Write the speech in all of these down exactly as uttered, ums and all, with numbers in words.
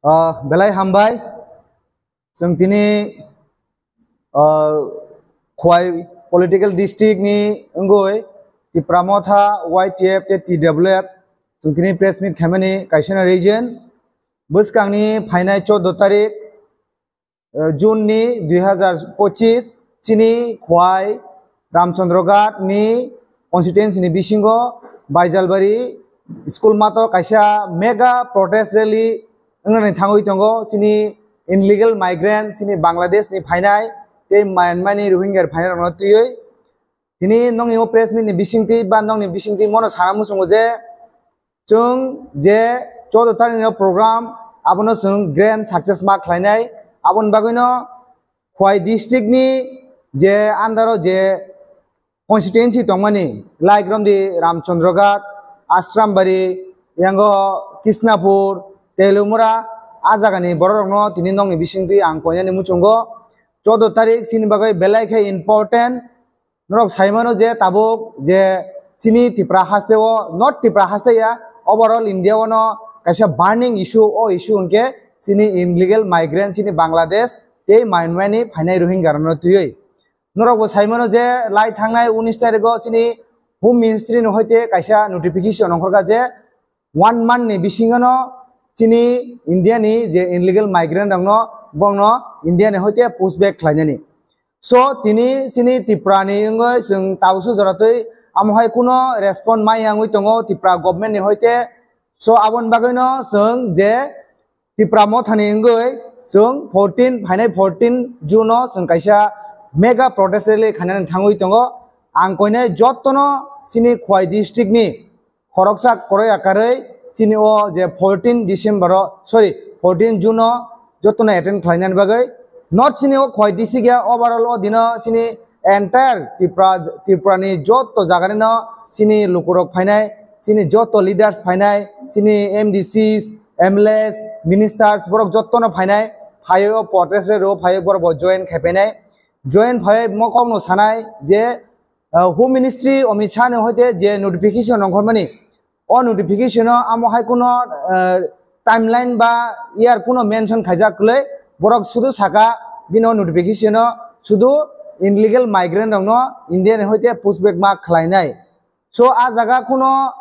Ah, belai hambai. Chwng tini, ah, Khwai political district ni wngwi Tipra Motha, Y T F tei T W F chwng tini press meet khaimani kaisa no reason. Bwskangni phainai chordo tarik, eh, June ni dui hazar pochis, chini Khwai Ramchandra Ghat ni constituency ni bisingo Baijalbari school mato kaisa mega protest rally wngnani thangwi tongo. Chini illegal migrant, chini Bangladesh ni phainai tei Myanmar ni Rohingya phainai rokno twiwi. Tini nokni o press meet ni bisingtwi ba nokni bisingtwi mono sana muchungo je chwng je chordo tarik ni program abono chwng grand success ma khlainai. Aboni bagwino Khwai district ni je under o je constituency tongmani, like romdi Ramchandra Ghat, Ashrambari, yango Kishnapur, Telumura, a jagani borok rokno tini nokni bisingtwi ang koinani muchungo. Chordo tarik chini bagwi belai khe important. Norok sai mano je tabuk je chini Tipra haste o, not Tipra haste ya, overall India o no kaisa burning issue, o issue hwnkhe chini illegal migrant, chini Bangladesh tei Myanmar ni phainai Rohingya rokno twiwi. Norok bo sai mano je lai thangnai unis tarikh o chini Home Ministry ni hoite kaisa notification ongkhorkha je one month ni bisingo no chini India ni je illegal migrant rokno bongno India ni hoite push back khlainani. So tini chini Tipra ni wngwi chwng tabukso joratwi amo hai kuno respond mai wngwi tongo Tipra government ni hoite. So aboni bagwino chwng je Tipra Mothani wngwi chwng fourteen, phainai fourteen June o chwng kaisa mega protest rally khainani thangwi tongo. Ang koinai jottono chini Khwai district ni khoroksa koroi akarwi chini o je fourteen December o, sorry, fourteen June o jottono attend khlainani bagwi. Not chini o Khwai district ya, overall o dino chini entire Tripura, Tripura ni jotto jaga ni no chini lukurok phainai, chini jotto leaders phainai, chini M D Cs, M L As, ministers, borok jottono phainai, phaiwi o protest rally o phaiwi borok bo join khai painai. Join phaiwi mo kokno sanai je, ah, Home Ministry Amit Shah ni hoite je notification ongkhormani, o notification o amo hai kuno, ah, timeline ba year kuno mention khaijak kwlwi, borok sudu saka bini o notification o sudu illegal migrant rokno India ni hoite push back ma khlainai. So a jaga kuno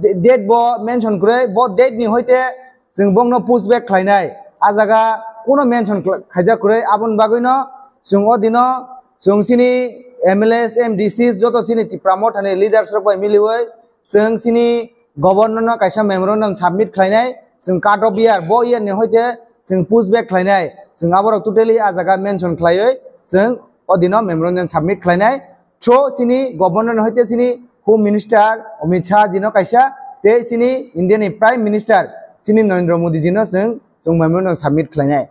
de-, date bo mention kwrwi, bo date ni hoite chwng bongno push back khlainai. A jaga kuno mention khla-, khaijak kwrwi, aboni bagwino chwng o dino chwng chini M L As, M D Cs, joto chini Tipra Mothani leaders rok bai miliwi chwng chini governor no kaisa memorandum submit khlainai. Chwng cut off year, bo year ni hoite chwng push back khlainai. Chwng aborok totally a jaga mention khlaiwi chwng o dino memorandum submit khlainai. Through chini governor ni hoite chini Home Minister Amit Shah jino kaisa, tei chini India ni Prime Minister chini Narendra Modi jino chwng, chwng memorandum submit khlainai.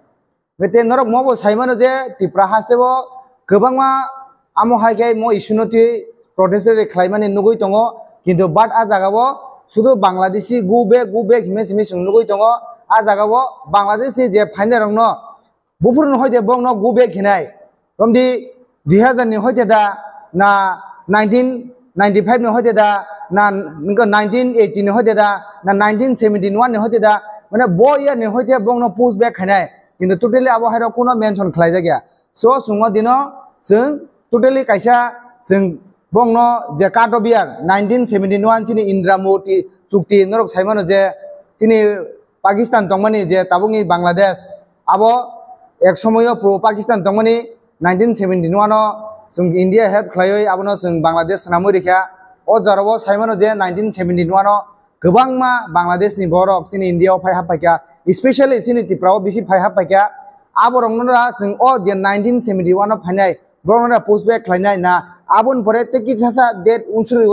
Hwnkhe norok mo bo sai mano je Tripura haste o kwbangma amo hai khe mo issue no twi protest rally khlaimani nugwi tongo, kintu but a jaga o sudu Bangladeshi go back, go back himwi simi chwng nugwi tongo. A jaga o Bangladesh ni je phainai rok no buphuru no hoite bongno go back hinai. Romdi dui hazar ni hoite da na nineteen ninety-five ni hoite da na ningkhe nineteen eighty ni hoite da na nineteen seventy-one ni hoite da, mane bo year ni hoite bongno push back khainai. Kintu totally abo hairok kuno mention khlaijak ya. So chwngno dino chwng totally kaisa chwng bongno je cut off year nineteen seventy-one chini Indira Murti chukti norok sai mano je chini Pakistan tongmani je tabukni Bangladesh, abo ek somoyo pro Pakistan tongmani nineteen seventy-one o chwng India help khlaiwi abono chwng Bangladesh swnamwi rikha. O jorao sai mano je nineteen seventy-one o kwbangma Bangladesh ni borok chini India o phai hap phaikha, especially chini Tripura o bisi phai hap phaikha. Aborokno da chwng o je nineteen seventy-one o phainai borokno da push back khlainai na, aboni pore tei kisa sa date unsuri